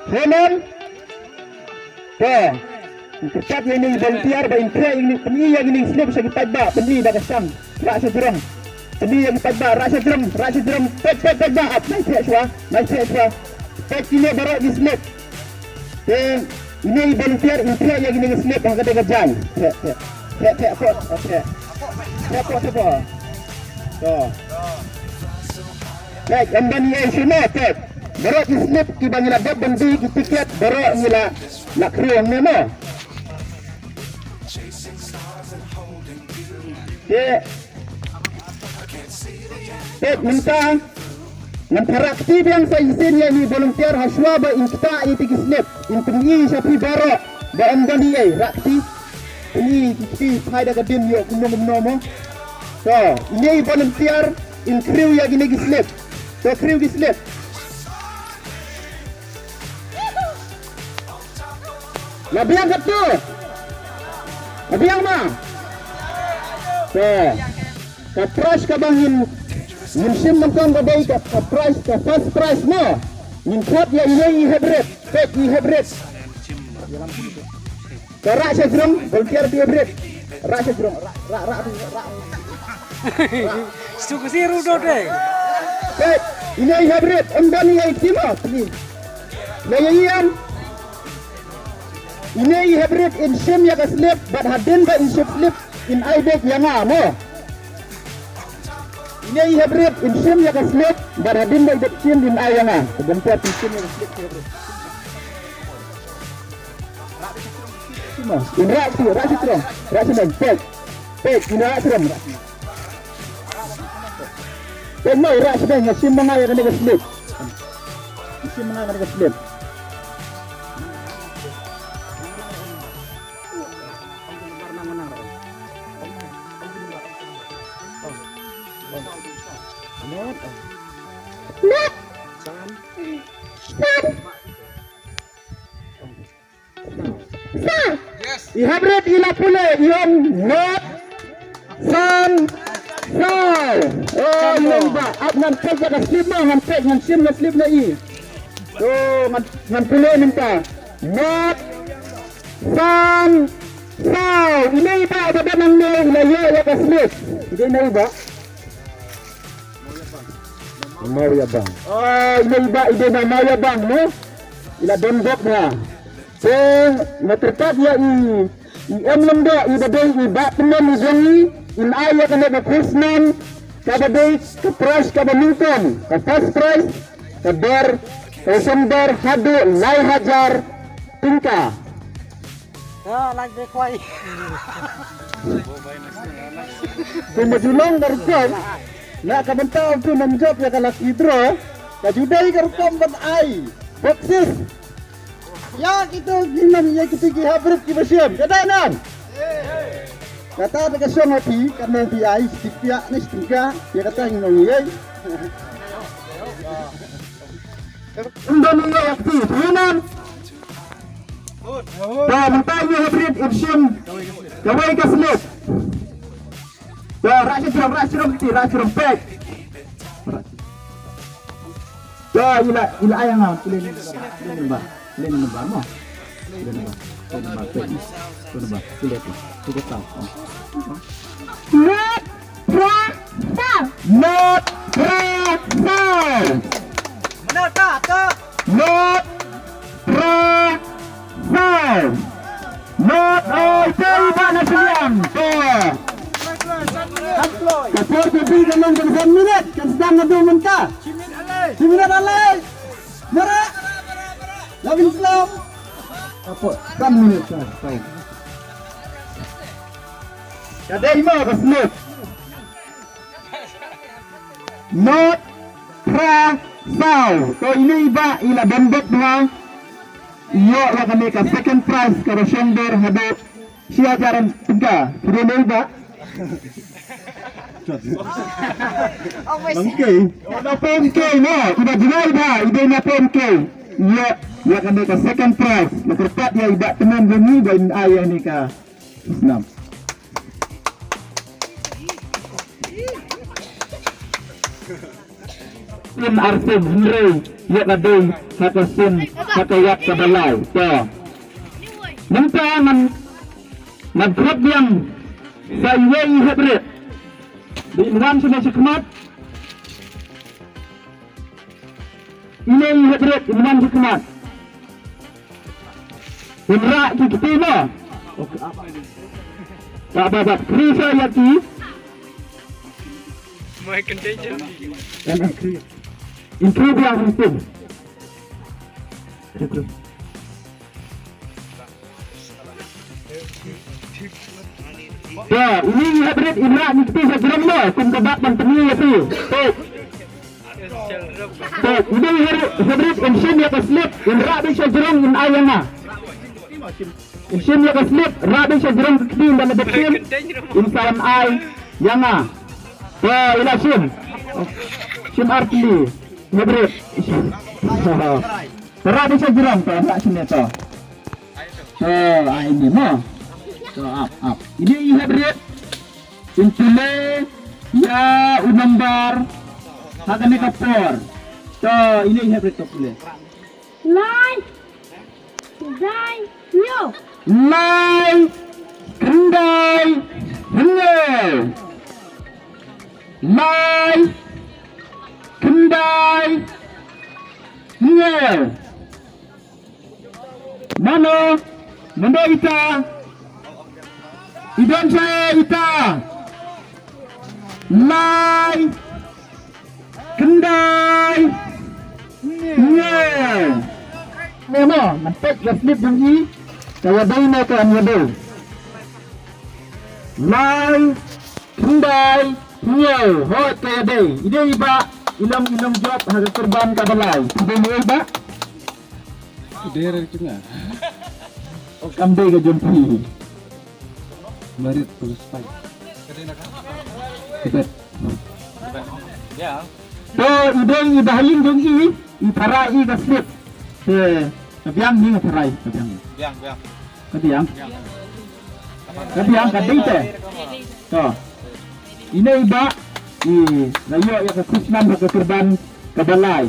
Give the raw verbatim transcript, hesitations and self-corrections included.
Hynrei te, kyrpad ïa ine i volunteer ba in khreh ïa ine, pyni ïa ine i slip sha ki paidbah, pyni da ka shang, rah sha jrong. Pyni ïa ki paidbah, rah sha jrong, rah sha jrong. Peit, peit, paidbah, ap, nai khreh shuwa, nai khreh shuwa. Peit ine baroh ki slip. Te ine i volunteer in khreh ïa ine i slip ha kata ka jaiñ. Khreh, khreh, khreh, khreh, khreh, khreh, khreh, khreh. To. Peit, ym don ei ei shuh, peit. Baroh ki slip kiba ngi la dep ban die, ki tiket baroh ngi la, la khreh hangne mo. Te, peit mynta ngan pyrshang kti biang sa shisien ïa ine i volunteer ha shuwa ba in ktah ïa ine i slip, in pyni sha phi baroh ba ym don ei ei, rah kti. Ine i kti phai da ka dien ïoh kumno kumno mo. To, ine i volunteer in khreh ïa ine i slip. To, khreh ïa i slip. La biang katto? La biang ma? Te, ka prize kaba ngin, ngin shim nyngkong ka dei ka, ka prize, ka first prize mo. Ngin khot ïa ine i hybrid, peit i hybrid. Ka rah sha jrong, volunteer phi hybrid. Rah sha jrong, rah, rah, rah, rah. Stu kasi rudo dei. Peit, ine i hybrid, ym don ei ei kti mo, please. Ïa ïa ïa. Ine i hybrid in shim ïa ka slip, bad hadien ba in shim slip, in ai beit ïa nga mo. Ine i hybrid in shim ïa ka slip, bad hadien ba i dep shim in ai ïa nga. Ka volunteer phi shim ïa ka slip, hybrid. Mo, in rah sha, rah sha jrong, rah sha jrong, peit. Peit, in rah sha jrong. Peit mo, rah sha jrong, nga shim ma nga ïa kane ka slip. Nga shim ma nga ïa kane ka slip. Not. San. San. Sa. Yes. I hybrid i la pule i ong not san saw. Oh, i ong ba, ap ngan peit ïa ka slip mo, ngan peit, ngan shim ïa ka slip na i. Oh, ngan, ngan pule mynta. Not san saw. Ine i ba, ba da nang ne, i la ïoh ïa ka slip. Ine i ba. Mawïabang. Oh, ine i ba, i dei na Mawïabang, no? I la don bok na. Te, nga tyrpad ïa i, i em lyndoh, i ba dei, i ba tymmen i jong i, in ai ïa kane ka khusnam, kaba dei, ka prize, kaba nyngkong, ka first prize, ka dor, ka shong dor, haduh, lai hajar, tyngka. Ah, lang de kwai. Kumba ju long ka rukom, na ka bynta u tu nam jop ïa ka lucky draw, ka ju dei ka rukom ban ai boxes. Ïa kito ki nam, ïa kito ki hybrid kiba shim. Ka dei nam? Kata da ka shong ha phi, ka nong phi ai, shi piak ne shi tyngka, ïa kata ngi nong ïa. Ym don ïa kti, phi nam? To, mynta ïa hybrid in shim kawei ka slip. To, rah sha jrong, rah sha jrong kti, rah sha jrong peit. To, i la, i la ai nga, pule ni number, pule ni number, pule ni number mo. Pule ni number, pule ni number, peit ni. Pule ni number, pule tu. Tu ka tau. Not Prah Saw. Not Prah Saw. Not Prah Saw. Not Prah Saw. Not, oh, ito i ba na siliang. To. Ka por ka bi ka long kan san minit, kan sdang naduh mynta. Shi minit alai. Mara. Labin slam. Ka por san minit ka. Ka dei mo ka slip. Not Prah Saw. To ine i ba i la bembet bha. Ïoh ïa kane ka second prize kaba shong dor haduh shi hajar tyngka. Phi dei ne i ba? Nongkei. Na Pom Kei no. I ba jngai ba i dei na Pom Kei. Ïoh ïa kane ka second prize. Nga kyrpad ïa i ba tymmen jong ngi ba in ai ïa kane ka snam. Sien arsien hynrei ïa ka dei ha ka sien ha ka wat kaba lai. To. Mynta ngan ngan khot biang sa iwei i hep rit. Dei in wan sha khmat. Ine i hep rit in wan sha khmat. In rah ki kti mo. Ba ba ba. Kri sa ïa ki. Mai kenteng je. Em em kri. In kri biang hyntin. Kri kri. Ba, ini hep rit in rah ni kti sa jrong mo, kum ka bak ban temi ïa tu. Tu. Te, ine i hep rit in shim ïa ka slip, in rah beit sha jrong in ai ïa nga. In shim ïa ka slip, rah beit sha jrong ka kti ynda la dep shim, in sa wan ai ïa nga. Te, i la shim. Shim ar tylli. Hep rit. Te rah beit sha jrong, te rah shane te. Te, ai ine mo. Te, ap, ap. Ine i hep rit. In pule ïa u nombar ha kane ka por. To, ine i hep rit to pule. Lai. Dai. Yo. Lai. Khyndai. Hynñiew. Lai. Khyndai. Hynñiew. Mano, mano ita. I don sa ita. Lai. Khyndai. Hynñiew. Ne mo, ngan peit ka slip jong i. Ka ïadei ne kam ïadei. Lai. Khyndai. Hynñiew. Hooid ka ïadei. I dei i bah. I long, i long jop ha ka kyrdan kaba lai. I dei ne i bah. Dei re cunga. O kam dei ka jong phi. Marit pulus pai. Tibet. Ya. To i dei i bahaïing jong i, i tharai i ka slip. Te ka biang ni nga tharai, ka biang. Biang, biang. Ka biang. Ka biang ka dei te. To. Ine i bah i la ïoh ïa ka khusnam ha ka kyrdan kaba lai.